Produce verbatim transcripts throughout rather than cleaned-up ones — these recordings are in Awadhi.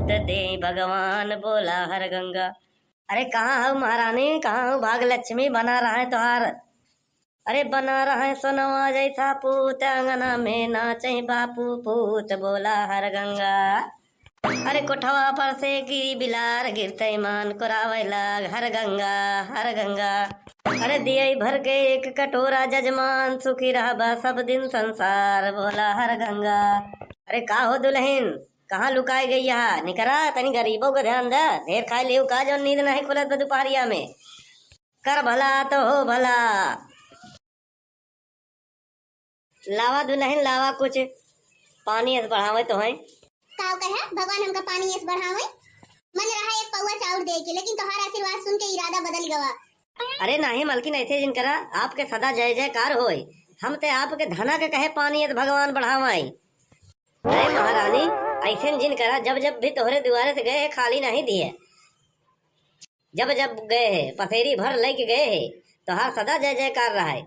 दे भगवान बोला हर गंगा। अरे कहाँ हऊ महारानी, कहाँ हऊ भागलक्ष्मी, बना रहा है तोहार। अरे बना रहा है सोनवा जैसा पूत, अंगना में नाचे बापू पूत, बोला हर गंगा। अरे कोठवा पर से गिरी बिलार, गिरते मान कोरावे लाग, हर गंगा, हर गंगा। अरे दियई भर के एक कटोरा जजमान, सुखी रहबा सब दिन संसार, बोला हर गंगा। अरे का हो दुलहिन, कहाँ लुकाए गई यहाँ? निकरा, तनी गरीबों का ध्यान दा। ढेर खाए लेऊ का, जौन नींद नहीं खुलत बा दुपहरिया में? कर भला तो हो भला। लावा दुलहिन, लावा कुछ पानी अस बढ़ावे तो है। का कहे भगवान हमका पानी अस बढ़ावे? मन रहा एक पौवा चाउर दे के, लेकिन तोहार आशीर्वाद सुन के इरादा बदल गवा। अरे नाही मलकिन, ऐसे जिन करा, आपके सदा जय जयकार होए। हम ते आपके धना के कहे पानी अस भगवान बढ़ावाई। अरे महारानी, ऐसे जिन करा, जब जब भी तोहरे दुआरे से गए हैं, खाली नहीं दिए। जब जब गए है, पसेरी भर लेके गए है, तोहार सदा जय जयकार रहे।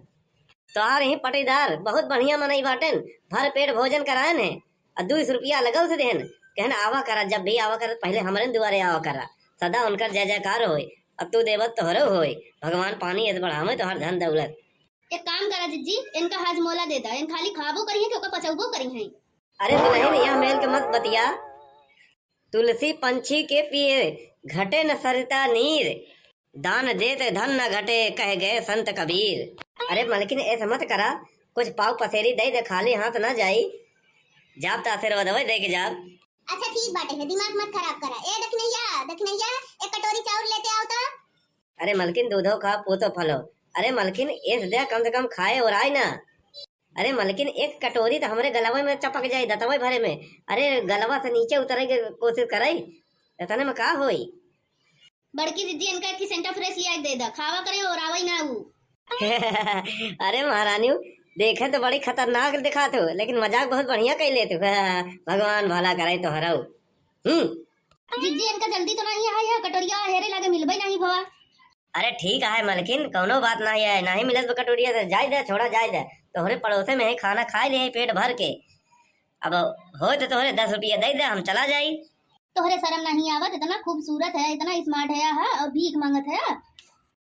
तोहार ही पटीदार बहुत बढ़िया मनई बाटेन, भर पेट भोजन करायन है, और दू सौ रुपया लगल से देहन, कहन आवा करा, जब भी आवा करा, पहले हमरे दुआरे आवा करा, सदा उनकर जय जयकार होए, और तू देवत तोहरो होए, भगवान पानी अस बढ़ावे तोहार धन दौलत। एक काम करा जिज्जी, इनका हजमोला दे दा, इन खाली खाबो करी हैं कि ओका पचौबो करी हैं। अरे दुलहिन, यह मेल के मत बतिया, तुलसी पंछी के पिए, घटे न सरिता नीर, दान देत धन न घटे, कह गए संत कबीर। अरे मलकिन, ऐसे मत करा, कुछ पाव पसेरी दे दे, खाली हाथ ना जाई, जाब त आशीर्वादवे दे के जाब। अच्छा ठीक बाटे है, दिमाग मत खराब करा। ए दखिनैया, दखिनैया, एक कटोरी चाउर लेते आओ तो। अरे मलकिन, दूधो खाओ, पूतो फलो। अरे मलकिन, एस दे, कम से कम खाए और आए ना। अरे मलकिन, एक कटोरी तो हमरे गलवा में चपक जाए, दतवे भरे में। अरे गलवा से नीचे उतरे के कोशिश करे, इतने में का होई? बड़की दीदी, इनका एक ठे सेंटा फ्रेश लिया के दे दा, खावा करे और आवई ना ऊ। अरे महारानी, देखे तो बड़ी खतरनाक दिखात हो, लेकिन मजाक बहुत बढ़िया कर लेते हो। भगवान भला करे तोहरो। हम्म। जिज्जी, इनका जल्दी तो नहीं है, यह कटोरिया हेरे लागे मिलबे नहीं भवा। अरे ठीक है मलकिन, कौनो बात नहीं है, नहीं मिलत बा कटोरिया तो जाए दे, छोड़ा जाए दे। तोहरे पड़ोसे में ही खाना खाए ले पेट भर के। अब होए तो तोहरे दस रुपया दे दे, हम चला जाई। तोहरे शर्म नहीं आवत, इतना खूबसूरत है, इतना स्मार्ट है, हाँ, और भीख मांगत है।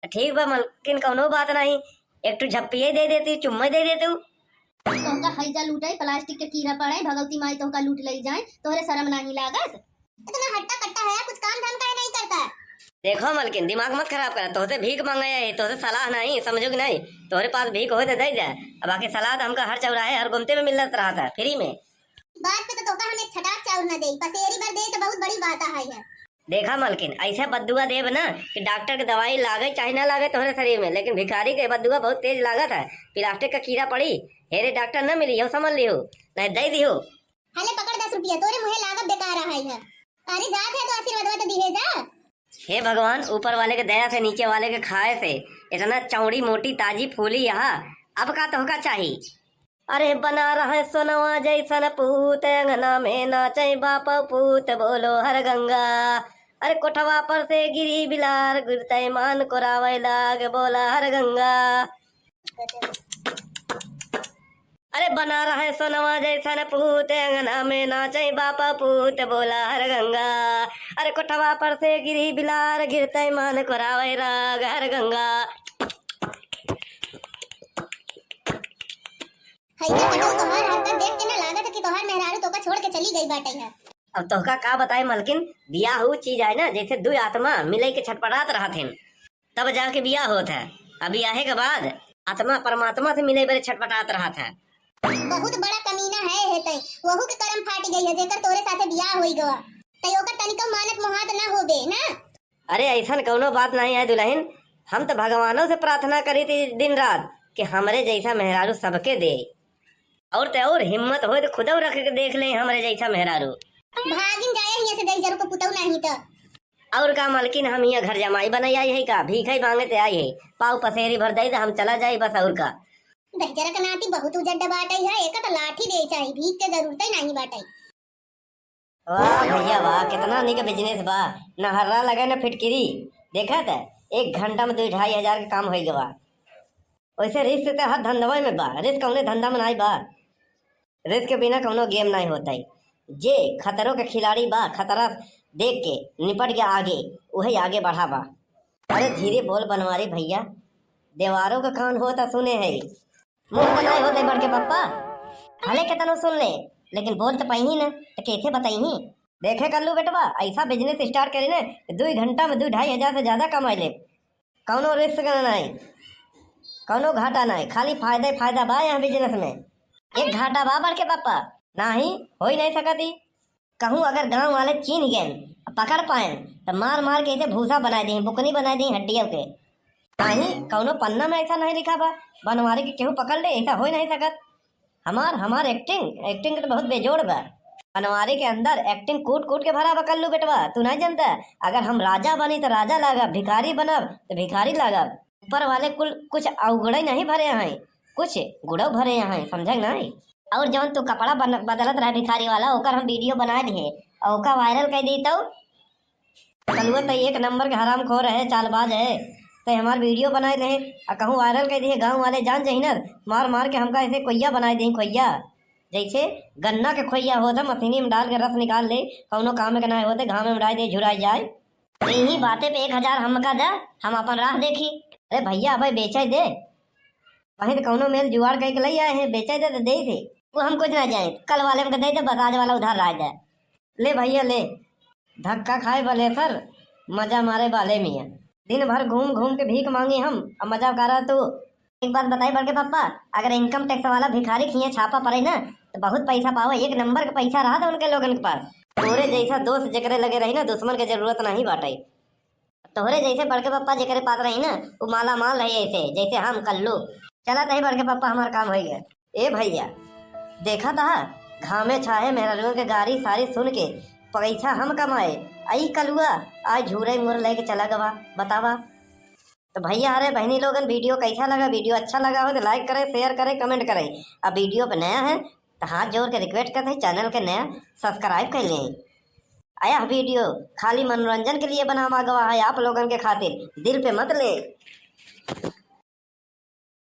ठीक बा मलकिन, कौनो बात नहीं, एक ठो झप्पिये दे देती, चुम्मा दे देतू। तोहका हैजा लूटे, प्लास्टिक के कीड़ा पड़े, भगवती माई तोहका लूट ले जाए, तोहरे शर्म नहीं लागत? इतना हट्टा कट्टा है, कुछ काम धाम काहे नहीं करता? देखो मलकिन, दिमाग मत खराब करा, तोहसे भीख मांगे है, तोहसे सलाह नहीं, समझो कि नहीं? तोहरे पास भीख होए तो दे दे, अब बाकी सलाह तो हमका हर चौराहे, हर गुमते में मिलत रहत है, फ्री में। बात पे तो तोहका हम एक छटाक चाउर ना देई, पसेरी भर देई तो बहुत बड़ी बात है। देखा मलकिन, ऐसे बद्दुआ देब ना कि डॉक्टर के दवाई लागे चाहे ना लागे तोहरे शरीर में, लेकिन भिखारी के बद्दुआ बहुत तेज लागत है। प्लास्टिक का कीड़ा पड़ी, हेरे डॉक्टर ना मिली हो, समझ लिहो, नहीं दे दिहो। हले पकड़ दस रुपया, तोरे मुँहे लागब बेकार है। अरे जात है तो आशीर्वादवा तो दिहे जा। हे भगवान, ऊपर वाले के दया से, नीचे वाले के खाए से इतना चौड़ी मोटी ताजी फूली यहाँ, अब का तोहका चाही? अरे बना रहा है सोनवा जैसन पूत, अंगना में नाचे बाप पूत, बोलो हर गंगा। अरे कोठवा पर से गिरी बिलार, गिरते मान कोरावे लाग, बोला हर गंगा। अरे बना रहा है सोनवा जैसन पूत, अंगना में नाचे बाप पूत, बोला हर गंगा। अरे कोठवा पर से गिरी बिलार, गिरते मान कोरावे लाग, हर गंगा। हैजा कटऊ, तोहार हरकत देख के ना लागत है कि तोहार मेहरारू तोका छोड़ के चली गई बाटे है। अब तोहका का बताई मलकिन, बियाह ऊ चीज है ना, जैसे दुई आत्मा मिले के छटपटात रहत हैं, तब जाके बियाह होत है। अब बियाहे के बाद आत्मा परमात्मा से मिले बरे छटपटात रहत है। बहुत बड़ा कमीना है, है तै, वहू के करम फाट गई है, जेकर तोरे साथे बियाह होई गवा, तै ओकर तनिको मानत मोहात ना होबे ना। अरे ऐसन कौनो बात नहीं है दुलहिन, हम तो भगवानों से प्रार्थना करी थी दिन रात कि हमरे जैसा मेहरारू सबके दे, और ते और हिम्मत होए तो खुदौ रख के देख ले हमरे जैसा मेहरारू। भागिन जाए हियां से, दहिजर को पुतौ नहीं तो। और का मलकिन, हम हियां घर जमाई बने आई है का? भीख ही मांगे ते आई है, पाव पसेरी भर दे दे, हम चला जाई बस, और का। दहिजर के नाती बहुत उजड्ड बाटे है, एक तो लाठी दे चाही, भीख के जरूरत ही नहीं बाटे। वाह भैया वाह, कितना निक बिजनेस बा, न हर्रा लगे न फिटकिरी। देखत है, एक घंटा में दो ढाई हजार के काम होई गवा। वैसे रिस्क तो हर धंधवा में बा, रिस्क कौने धंधा में नहीं बा। रिस्क के बिना कौनो गेम नहीं होता है। जे खतरों के खिलाड़ी बा, खतरा देख के निपट गया आगे, उहे आगे बढ़ा बा। अरे धीरे बोल बनवारी भैया, देवारों का कान होता सुने है। मुँह तो नहीं होते बड़के पप्पा, भले केतनो सुन ले, लेकिन बोल तो पाई ही ना, तो कैसे बताई ही? देखे कल्लू बेटवा, ऐसा business start करी ना, दुई घंटा में दुई ढाई हजार से ज्यादा कमाई ले। कौनो risk ना नहीं, कौनो घाटा नहीं, खाली फायदा ही फायदा बा यहाँ business में। एक घाटा बा बड़के पप्पा, नाही, हो ही नहीं सकती। कहूँ अगर गाँव वाले चीन्ह गए, पकड़ पाए, तो मार मार के इसे भूसा बनाए दी, बुकनी बनाए दी हड्डियों के। नाही, कौनो पन्ना में ऐसा नहीं लिखा बा, बनवारी के केहू पकड़ ले, ऐसा हो ही नहीं सकत। हमार, हमार acting, acting के तो बहुत बेजोड़ बा। बनवारी के अंदर acting कूट कूट के भरा बा कल्लू बेटवा, तू नहीं जानता। अगर हम राजा बनी तो राजा लागब, भिखारी बनब तो भिखारी लागब। ऊपर वाले कुल कुछ अवगुड़े नहीं भरे हैं, कुछ गुड़ो भरे हैं, समझे नहीं? और जौन तू कपड़ा बन-, बदलत रहे भिखारी वाला, ओकर हम video बनाए दिए और ओका viral कर दी तो कलुआ तो एक नंबर के हरामखोर है, चालबाज है। तो हमार video बनाए दे, आ कहूँ viral कर दिए, गाँव वाले जान जही ना, मार मार के हमका ऐसे कोइया बनाए दे, खोइया। जैसे गन्ना के खोइया होता, मशीनी में डाल के रस निकाल ले, कौनो काम के ना होते, घाम में डाल दे, झुराई जाए। तो इन्हीं बातें पे एक हजार हमका दे, हम अपन राह देखी। अरे भैया, अबे बेचे दे, वहीं तो कौनो मेल जुगाड़ करके ले आए हैं, बेचे दे तो दे थे। वो हम कुछ ना जाए, कल वाले में दे दे, बस आज वाला उधार रह जाए। ले भैया ले, धक्का खाए बलेसर, मजा मारे बाले मियाँ। दिन भर घूम घूम के भीख मांगी हम, अब मजा करा तू। एक बात बताई बड़के पप्पा, अगर income tax वाला भिखारी खिए छापा पड़े ना, तो बहुत पैसा पावे, एक नंबर के पैसा रहा था उनके लोगन के पास। तोरे जैसा दोस्त जेकरे लगे रही ना, दुश्मन के जरूरत नहीं बाटे। तोहरे जैसे बड़के पप्पा जेकरे पास रही ना, वो माला माल रही ऐसे, जैसे हम कल्लू। चला तही बड़के पप्पा, हमार काम हो गया। ए भैया, देखा था, घामे छाहे मेहरारुओं के गारी सारी सुन के पैसा हम कमाए, आई कलुआ आज झूरे मुर लेके चला गवा, बतावा। तो भैया, अरे बहनी लोगन, video कैसा लगा? Video अच्छा लगा हो तो like करे, share करे, comment करे। अब video पे नया है तो हाथ जोड़ के request करते हैं, channel के नया subscribe कर लें। आया video खाली मनोरंजन के लिए बना गवा है आप लोगन के खातिर, दिल पे मत ले।